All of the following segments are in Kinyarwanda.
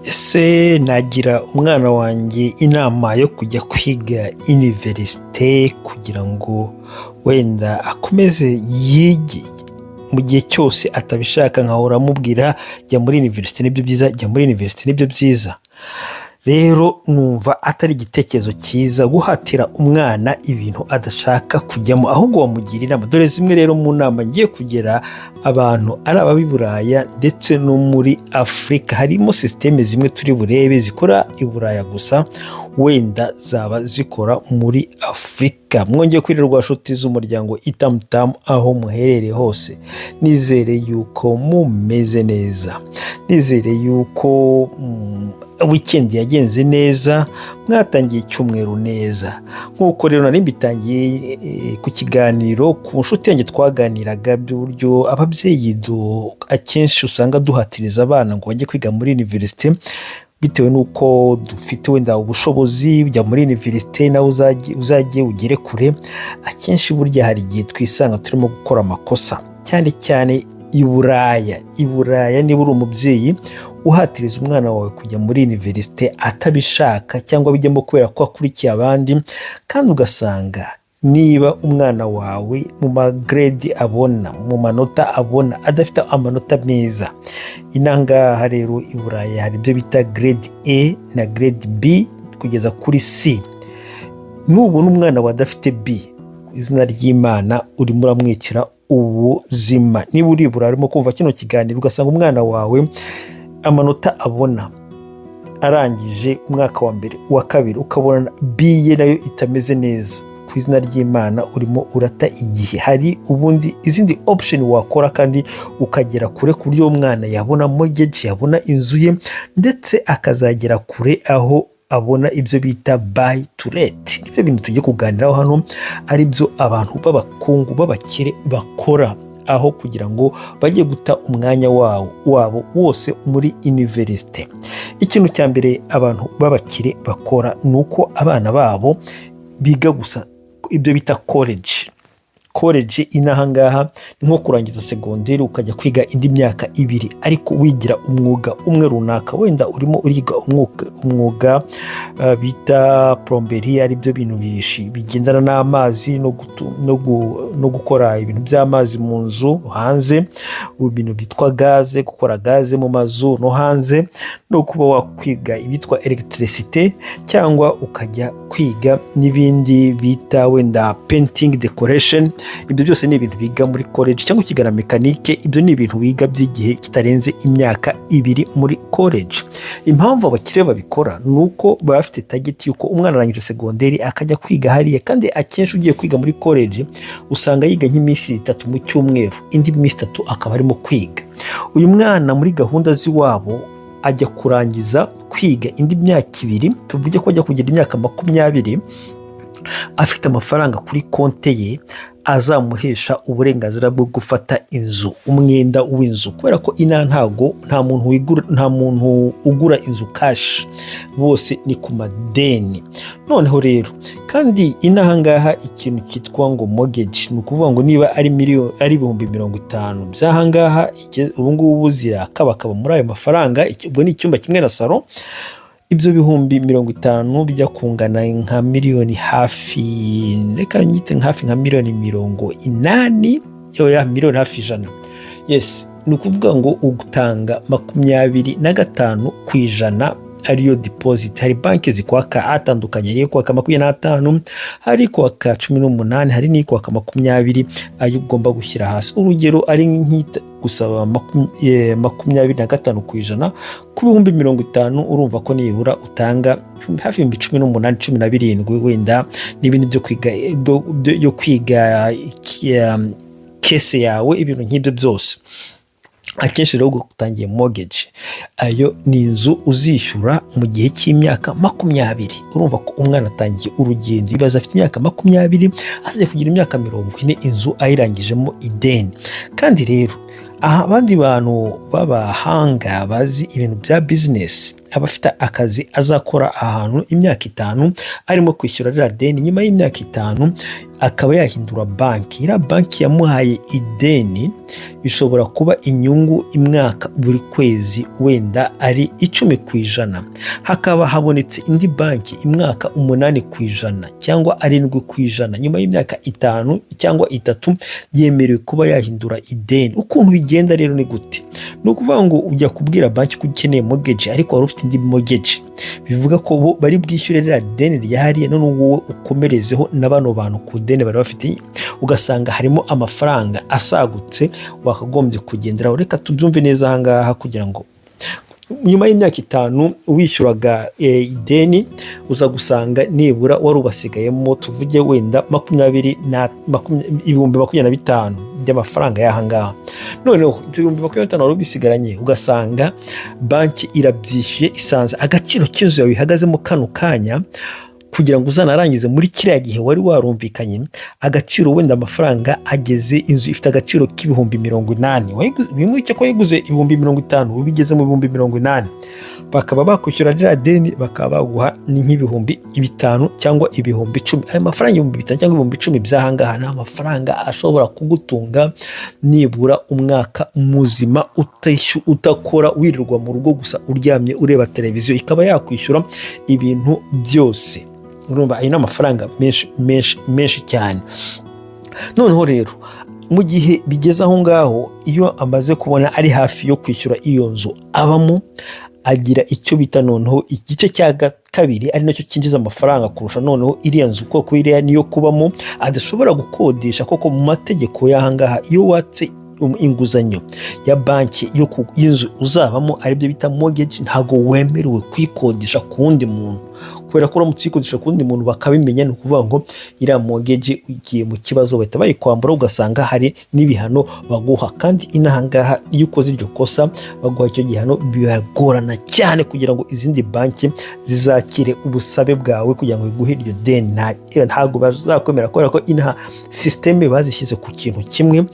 Ese nagira umwana wanjye inama yo kujya kwiga iniverisite kugira ngo wenda akomeze yige mu gihe cyose atabishaka, nkahora amubwira jya muri iniverisite nibyo byiza, jya muri iniverisite nibyo byiza? Rero numva atari igitekerezo cyiza guhatira umwana ibintu adashaka kujyamo, ahubwo wamugira inama. Dore zimwe rero mu nama ngiye kugira abantu ari ababa i Buraya ndetse no muri Afurika. Harimo sisiteme zimwe turi burebe zikora i Buraya gusa, wenda zaba zikora muri Afurika. Mwongeye kwirirwa nshuti z'umuryango Itamutamu aho muherereye hose. Nizere yuko mumeze neza, nizere yuko weekend yagenze neza, mwatangiye icyumweru neza. Nk'uko rero nari mbitangiye ku kiganiro ku nshuti yanjye twaganiraga by'uburyo ababyeyi akenshi usanga duhatiriza abana ngo bajye kwiga muri iniverisite bitewe n'uko dufite wenda ubushobozi, ujya muri iniverisite nawe uzajye ugere kure. Akenshi burya hari igihe twisanga turimo gukora amakosa, cyane cyane i Buraya. I Buraya niba uri umubyeyi uhatiriza umwana wawe kujya muri iniverisite atabishaka cyangwa bijyamo kubera ko akurikiye abandi, kandi ugasanga niba umwana wawe mu ma grade abona, mu manota abona, adafite amanota meza. Inangaha rero i Buraya hari ibyo bita grade A na grade B kugeza kuri C. Nubona umwana wawe adafite B, izina ry'Imana urimo uramwicira ubuzima. Niba uri i Burayi urimo kumva kino kiganiro, ugasanga umwana wawe amanota abona arangije umwaka wa mbere, uwa kabiri, ukabona B ye nayo itameze neza, ku izina ry'Imana urimo urata igihe. Hari ubundi izindi option wakora kandi ukagera kure, ku buryo uwo mwana yabona mortgage, yabona inzu ye, ndetse akazagera kure aho abona ibyo bita buy to let. Nibyo bintu tugiye kuganiraho hano, ari byo abantu b'abakungu b'abakire bakora aho kugira ngo bajye guta umwanya wabo wose muri iniverisite. Ikintu cya mbere abantu b'abakire bakora ni uko abana babo biga gusa ibyo bita college. College inaha ngaha ni nko kurangiza segonderi ukajya kwiga indi myaka 2, ariko wigira umwuga umwe runaka. Wenda urimo uriga umwuga bita plomberie, ari byo bintu bigendana n'amazi no gukora ibintu by'amazi mu nzu hanze, ibintu byitwa gaze, gukora gaze mu mazu no hanze, no kuba wakwiga ibyitwa électricité, cyangwa ukajya kwiga n'ibindi bita wenda painting, decoration. Ibyo byose ni ibintu biga muri college, cyangwa ukiga na mécanique. Ibyo ni ibintu wiga by'igihe kitarenze imyaka 2 muri college. Impamvu abakire babikora ni uko baba bafite target y'uko umwana arangije segonderi akajya kwiga hariya. Kandi akenshi ugiye kwiga muri college usanga yiga nk'iminsi 3 mu cyumweru, indi minsi 3 akaba arimo kwiga. Uyu mwana muri gahunda z'iwabo ajya kurangiza kwiga indi myaka 2, tuvuge ko ajya kugira imyaka 20, afite amafaranga kuri konte ye azamuhesha uburenganzira bwo gufata inzu, umwenda w'inzu, kubera ko ina ntago nta muntu wigura, nta muntu ugura inzu cash, bose ni ku madeni. Noneho rero kandi inaha ngaha ikintu cyitwa ngo mortgage, ni ukuvuga ngo niba ari miliyoni, ari 50,000 by'aha ngaha, ubu ngubu zirakabakaba muri ayo mafaranga, ubwo ni icyumba kimwe na salo. Ibyo 50,000 bijya kungana nka miliyoni hafi, reka nyite hafi nka miliyoni 80, ya miliyoni hafi 100. Yes, ni ukuvuga ngo utanga 25% ariyo deposit. Hari banki zikwaka atandukanye, hari kwaka 25, hari kwaka 18, hari n'ikwaka 20 ayo ugomba gushyira hasi. Urugero ari nk'ita gusaba 25% ku 50,000, urumva ko nibura utanga hafi 18,000, 17 wenda, n'ibindi byo kwiga, byo kwiga case yawe, ibintu nk'ibyo byose. Akenshi rero utangiye mortgage, ayo ni inzu uzishyura mu gihe cy'imyaka 20. Urumva ko umwana atangiye urugendo, ibaze afite imyaka 20, aziye kugira imyaka 40 inzu ayirangijemo ideni. Kandi rero aha abandi bantu b'abahanga bazi ibintu bya bizinesi aba afite akazi azakora ahantu imyaka 5 arimo kwishyura ririya deni. Nyuma y'imyaka 5 akaba yahindura banki. Iriya banki yamuhaye ideni ishobora kuba inyungu imwaka buri kwezi wenda ari 10%, hakaba habonetse indi banki imwaka 8% cyangwa 7%. Nyuma y'imyaka 5 cyangwa 3 yemerewe kuba yahindura ideni. Ukuntu bigenda rero ni gute? Ni ukuvuga ngo ujya kubwira banki ko ukeneye mortgage, ariko wari ufite indi mortgage. Bivuga ko bo bari bwishyure ririya deni ryahariye, none wowe ukomerezeho na bano bantu ku deni bari bafite, ugasanga harimo amafaranga asagutse wakagombye kugenderaho. Reka tubyumve neza aha ngaha. Kugira ngo nyuma y'imyaka 5 wishyuraga ideni, uza gusanga nibura wari ubasigayemo, tuvuge wenda 25,000 by'amafaranga y'aha ngaha. Noneho ibyo 25,000 wari ubisigaranye, ugasanga banki irabyishyuye, isanze agaciro k'inzu yawe ihagazemo kano kanya, kugira ngo uzanarangize muri kiriya gihe wari warumvikanye, agaciro wenda amafaranga ageze, inzu ifite agaciro k'80,000. Wimuke ko yiguze 50,000, ubigeze mu 80,000, bakaba bakwishyura ririya deni, bakaba baguha ni nk'5,000 cyangwa 10,000. Ayo mafaranga 5,000 cyangwa 10,000 by'ahangaha ni amafaranga ashobora kugutunga nibura umwaka muzima utakora, wirirwa mu rugo gusa uryamye ureba televiziyo, ikaba yakwishyura ibintu byose. Urumva ayo ni amafaranga menshi menshi menshi cyane. Noneho rero mu gihe bigeze aho ngaho, iyo amaze kubona ari hafi yo kwishyura iyo nzu abamo, agira icyo bita noneho igice cya kabiri, ari nacyo cyinjiza amafaranga kurusha noneho iriya nzu, kuko iriya niyo kubamo adashobora gukodesha. Koko mu mategeko y'aha ngaha, iyo watse inguzanyo ya banki y'inzu uzabamo, aribyo bita mortgage, ntabwo wemerewe kuyikodesha ku wundi muntu, kubera ko uramutse uyikodesha ku wundi muntu bakabimenya, ni ukuvuga ngo iriya mortgage ugiye mu kibazo, bahita bayikwambura, ugasanga hari n'ibihano baguha. Kandi inaha ngaha iyo ukoze iryo kosa baguha icyo gihano, biragorana cyane kugira ngo izindi banki zizakire ubusabe bwawe kugira ngo biguhe iryo deni. Ntabwo bazakwemera, kubera ko inaha système bazishyize ku kintu kimwe,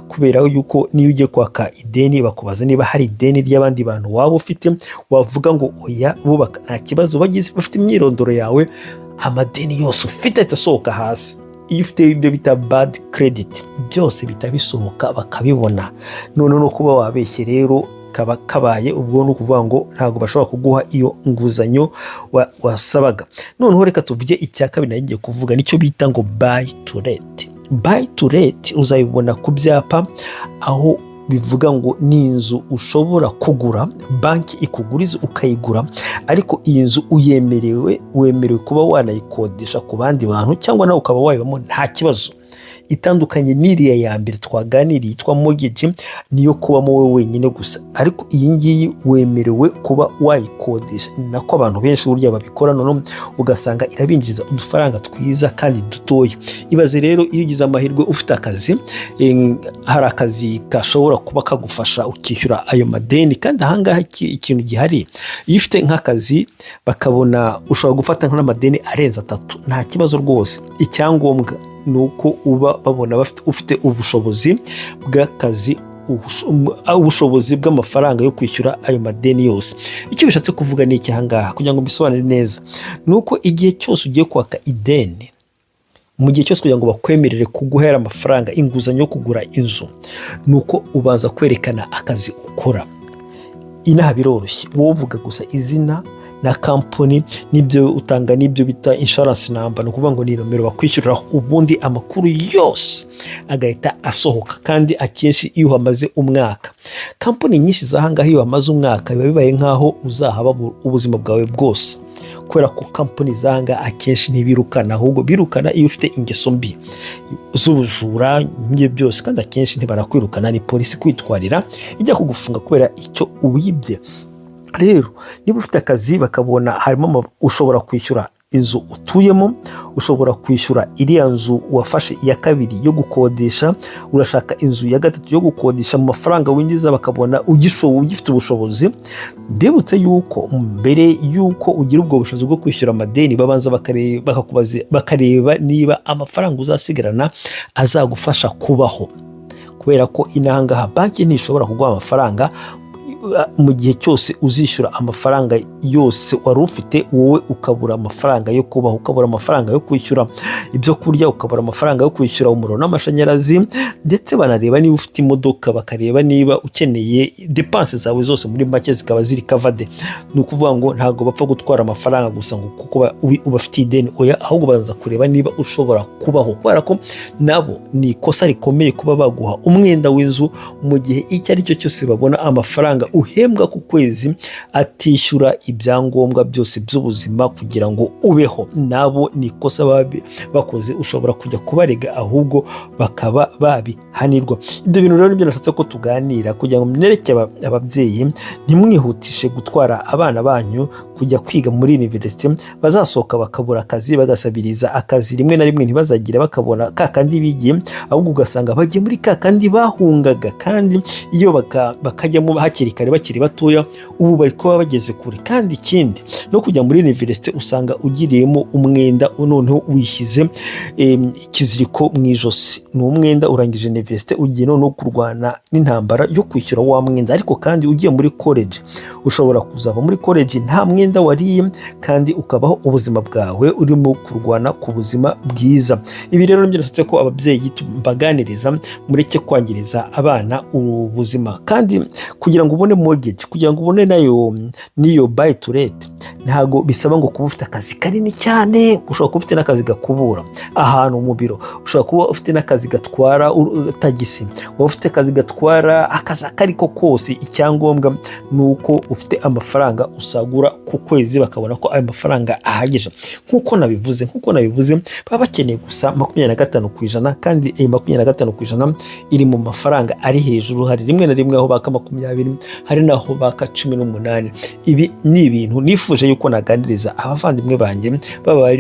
kubera yuko niyo ugiye kwaka ideni bakubaza niba hari ideni ry'abandi bantu waba ufite. Wavuga ngo oya, bo nta kibazo bagize, bafite imyirondoro yawe, amadeni yose ufite ahita asohoka hasi. Iyo ufite ibyo bita bad credit, byose bihita bisohoka bakabibona. Noneho no kuba wabeshye rero kaba kabaye, ubwo ni ukuvuga ngo ntabwo bashobora kuguha iyo nguzanyo wasabaga. Noneho reka tuvuge icya kabiri nari ngiye kuvuga, nicyo bita ngo buy to let. Buy to let uzabibona ku byapa, aho bivuga ngo ni inzu ushobora kugura, banki ikuguriza ukayigura, ariko iyi nzu uyemerewe, wemerewe kuba wanayikodesha ku bandi bantu cyangwa nawe ukaba wayibamo nta kibazo. Itandukanye n'iriya ya mbere twaganiriye yitwa mortgage, niyo kubamo wowe wenyine gusa, ariko iyi ngiyi wemerewe kuba wayikodesha. Ni nako abantu benshi burya babikora, noneho ugasanga irabinjiriza udufaranga twiza kandi dutoya. Ibaze rero iyo ugize amahirwe ufite akazi, hari akazi gashobora kuba kagufasha ukishyura ayo madeni. Kandi ahangaha ikintu gihari, iyo ufite nk'akazi bakabona ushobora gufata nk'amadeni arenze atatu, nta kibazo rwose. Icyangombwa ni uko uba babona ufite ubushobozi bw'akazi, ubushobozi bw'amafaranga yo kwishyura ayo madeni yose. Icyo bishatse kuvuga ni iki ahangaha, kugira ngo mbisobanure neza, ni uko igihe cyose ugiye kwaka ideni, mu gihe cyose kugira ngo bakwemerere kuguhera amafaranga, inguzanyo yo kugura inzu, ni uko ubanza kwerekana akazi ukora. Inaha biroroshye, wowe uvuga gusa izina na kampani n'ibyo utanga, n'ibyo bita insurance number, ni ukuvuga ngo ni nomero bakwishyuriraho, ubundi amakuru yose agahita asohoka. Kandi akenshi iyo uhamaze umwaka, kampani nyinshi z'ahangaha, iyo wamaze umwaka biba bibaye nk'aho uzahaba ubuzima bwawe bwose, kubera ko kampani z'ahangaha akenshi ntibirukana, ahubwo birukana iyo ufite ingeso mbi z'ubujura n'ibyo byose. Kandi akenshi ntibarakwirukana, ni polisi kwitwarira ijya kugufunga kubera icyo wibye. Rero niba ufite akazi bakabona harimo, ushobora kwishyura inzu utuyemo, ushobora kwishyura iriya nzu wafashe iya kabiri yo gukodesha, urashaka inzu ya gatatu yo gukodesha mu mafaranga winjiza, bakabona ugifite ubushobozi. Mbibutse yuko mbere yuko ugira ubwo bushobozi bwo kwishyura amadeni, babanza bakareba niba amafaranga uzasigarana azagufasha kubaho, kubera ko inahangaha banki ntishobora kuguha amafaranga. Mu gihe cyose uzishyura amafaranga yose wari ufite, wowe ukabura amafaranga yo kubaho, ukabura amafaranga yo kwishyura ibyo kurya, ukabura amafaranga yo kwishyura umuriro n'amashanyarazi. Ndetse banareba niba ufite imodoka, bakareba niba ukeneye dépenses zawe zose, muri make zikaba ziri covered. Ni ukuvuga ngo ntabwo bapfa gutwara amafaranga gusa ngo kuko ubafitiye ideni. Oya, ahubwo baza kureba niba ushobora kubaho, kubera ko nabo ni ikosa rikomeye kuba baguha umwenda w'inzu mu gihe icyo ari cyo cyose babona amafaranga uhembwa ku kwezi atishyura ibyangombwa byose by'ubuzima kugira ngo ubeho. Nabo ni ikosa baba bakoze, ushobora kujya kubarega, ahubwo bakaba babihanirwa. Ibyo bintu rero nibyo nashatse ko tuganira kugira ngo mwereke ababyeyi, ntimwihutishe gutwara abana banyu kujya kwiga muri université, bazasohoka bakabura akazi, bagasabiriza akazi, rimwe na rimwe ntibazagire bakabona ka kandi bigiye, ahubwo ugasanga bagiye muri ka kandi bahungaga. Kandi iyo bakajyamo hakiri kare bakiri batoya, ubu bari kuba bageze kure. Kandi ikindi, no kujya muri université usanga ugiriyemo umwenda, noneho wishyize ikiziriko mu ijosi. Ni umwenda, urangije université, ugiye noneho kurwana n'intambara yo kwishyura wa mwenda. Ariko kandi ugiye muri college, ushobora kuzava muri college nta mwenda wariye, kandi ukabaho ubuzima bwawe urimo kurwana ku buzima bwiza. Ibi rero nibyo nashatse ko ababyeyi mbaganiriza, mureke kwangiriza abana ubuzima. Kandi kugira ngo ubone mortgage, kugira ngo ubone nayo n'iyo buy to let, ntabwo bisaba ngo kuba ufite akazi kanini cyane. Ushobora kuba ufite n'akazi gakubura ahantu mu biro, ushobora kuba ufite n'akazi gatwara tagisi, waba ufite akazi gatwara, akazi ako ari ko kose, icyangombwa ni uko ufite amafaranga usagura ku kwezi, bakabona ko ayo mafaranga ahagije. Nk'uko nabivuze, baba bakeneye gusa 25%, kandi ayo 25% iri mu mafaranga ari hejuru. Hari rimwe na rimwe aho baka 20, hari n'aho baka 18. Ibi ni ibintu nifuje yuko naganiriza abavandimwe banjye, baba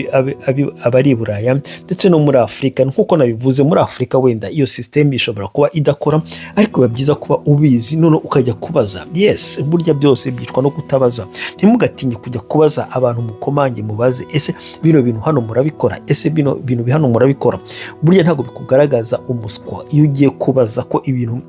abari i Buraya ndetse no muri Afurika. Nk'uko nabivuze, muri Afurika wenda iyo sisiteme ishobora kuba idakora, ariko biba byiza kuba ubizi, none ukajya kubaza. Yes, burya byose byicwa no kutabaza. Ntimugatinye kujya kubaza abantu, mukomange, mubaze: "Ese bino bintu hano murabikora? Ese bino bintu hano murabikora?" Burya ntabwo bikugaragaza umuswa iyo ugiye kubaza ko ibintu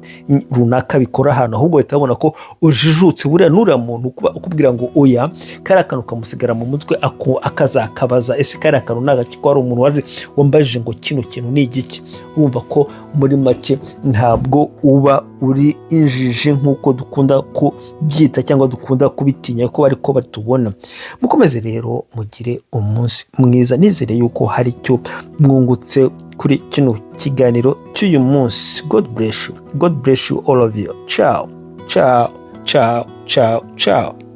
runaka bikora ahantu, ahubwo bahita babona ko ujijutse. Buriya n'uriya muntu ukubwira ngo oya, kariya kantu kamusigara mu mutwe, akazakabaza: "Ese kariya kantu ni agaki, ko hari umuntu waje wambajije ngo kino kintu ni igiki?" Urumva ko muri make ntabwo uba uri injiji nk'uko dukunda kubyita cyangwa dukunda kubitinya ko ariko batubona. Mukomeze rero mugire umunsi mwiza. Nizere yuko hari icyo mwungutse kuri kino kiganiro cy'uyu munsi. God bless you, God bless you all of you. Ciao, ciao, ciao, ciao, ciao.